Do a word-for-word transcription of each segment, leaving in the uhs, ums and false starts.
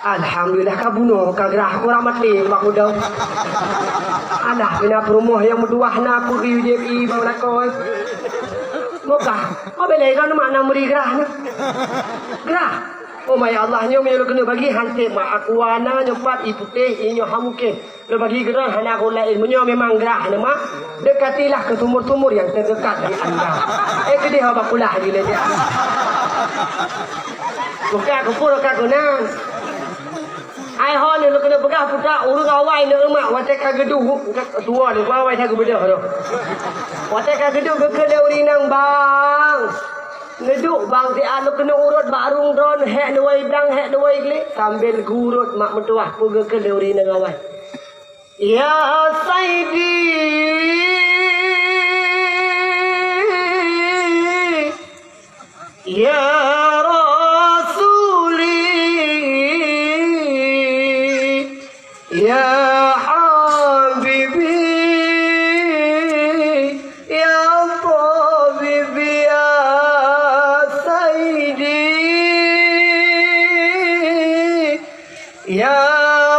Alhamdulillah, ka bunoe ka grah, kurang maté bak udang. Alah, pina peurumoh nyang meutuwah na peue geuyue jép i bak lakoe. Mokah, oh, belai kan mak na meuri grah ni. Grah. Oh, ya Allah, nyoe meunyoe keuneuk bagi hanté mak aku ana nyoe pat i putéh, i nyoe ha mungken. Lôn bagi keudroe hana kon laén. Meunyoe memang grah neuh mak, dekatilah ke sumur-sumur yang terdekat di anda. Eh, keudeh bak kulah lagèe nyan. Buka keupeue ka keunan. Ai ho nyoe lôn keuneuk peugah putra ureueng awai neuh mak watèe ka geuduek tuwo lé awai that geubeudôh roh. Watèe ka geuduek geukheun lé ureueng inong bang. Neuduek bang siat lôn keuneuk urot bak rueng droen hék neuwai blang hék neuwai glé sambil geurot mak meutuwah peue geukheun lé ureueng inong awai. Ya Saidi, ya Rasuli, ya Habibi, ya Tabibi, ya Saidi. Ya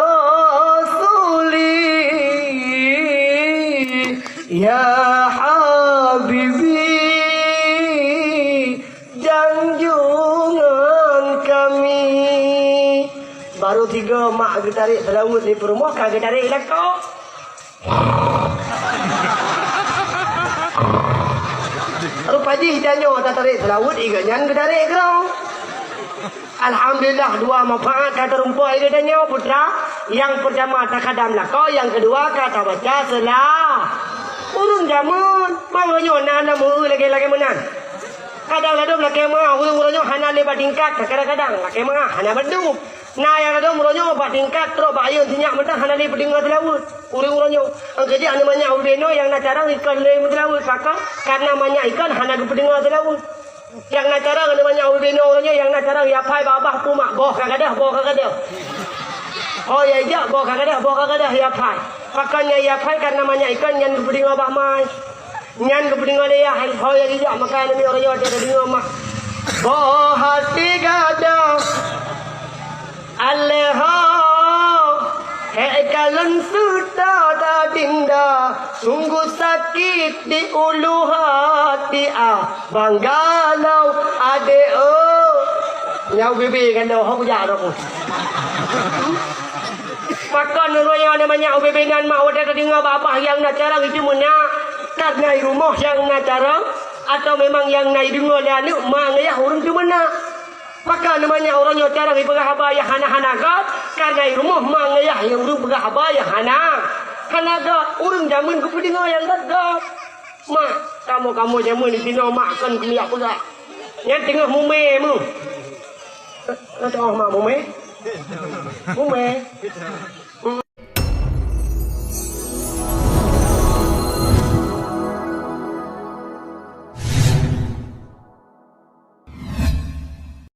Rasuli, ya Habibi, janjungan kami. Baru tiga mak geutarek seulaweuet di peurumoh ka geutarek lakoe. Rupa jih tanyoe tatarek seulaweuet, iga nyan geutarek keudroe. Alhamdulillah, dua manfaat ka teurumpok iga tanyoe, putra. Nyang peurtama takadam lakoe, nyang keudua ka tabaca seula-, ureueng jameun, bang nyoe na, na meu lagèe-lagèe meunan. Kadang ladôm lakèe meu'ah, ureueng-ureueng nyoe hana lé bak tingkat, kadang-kadang lakèe meu'ah hana bandum. Na nyang ladôm uroe nyoe bak tingkat trok bak ayeuen sinyak mantong hana lé peudeungoe seulaweuet. Ureueng uroe nyoe, nyang keujeuet aneuk manyak ubé noe nyang na carông ikon lé meuseulaweuet, pakon? Karena manyak ikon hana geupeudeungoe seulaweuet. Nyang na carông aneuk manyak ubé noe uroe nyoe nyang na carông ya phai babah pumak boh ka gadôh, boh ka gadôh. Oh ya ijak boh ka gadôh, boh ka gadôh ya phai. Pakon nyan ya phai karena manyak ikon nyan geupeudeungoe bak mai. Nyan geupeudeungoe lé yah, hai ho nyang ijak maka aneuk miet uroe nyoe teuka deungoe mak. Boh até gadôh, alèh ho, hék kalon seutôt adinda, sungguh sakit di ulu hati ah, bangga lom adék oh. Nyang ubé-bé ngon lôn ho kujak droe. Pakon uroe nyoe aneuk manyak ubé-bé nan mak watèe tadeungoe babah nyang na carông itu meunak? Karena i rumoh nyang na carông, atau memang nyang na ideungoe lé aneuk ma ngon yah ureueng teumeunak? Pakon aneuk manyak uroe nyoe carông ipeugah haba nyang hana-hana göt? Karena i rumoh ma ngon yah nyang ureueng peugah haba nyang hana, hana göt. Ureueng jameun geupeudeungoe nyang göt-göt. Mak, kamoe-kamoe jameun disinoe mak kon keuneuk peugah. Nyan teungoh mumè meuh. Nyan teungoh mak mumè. Mumè.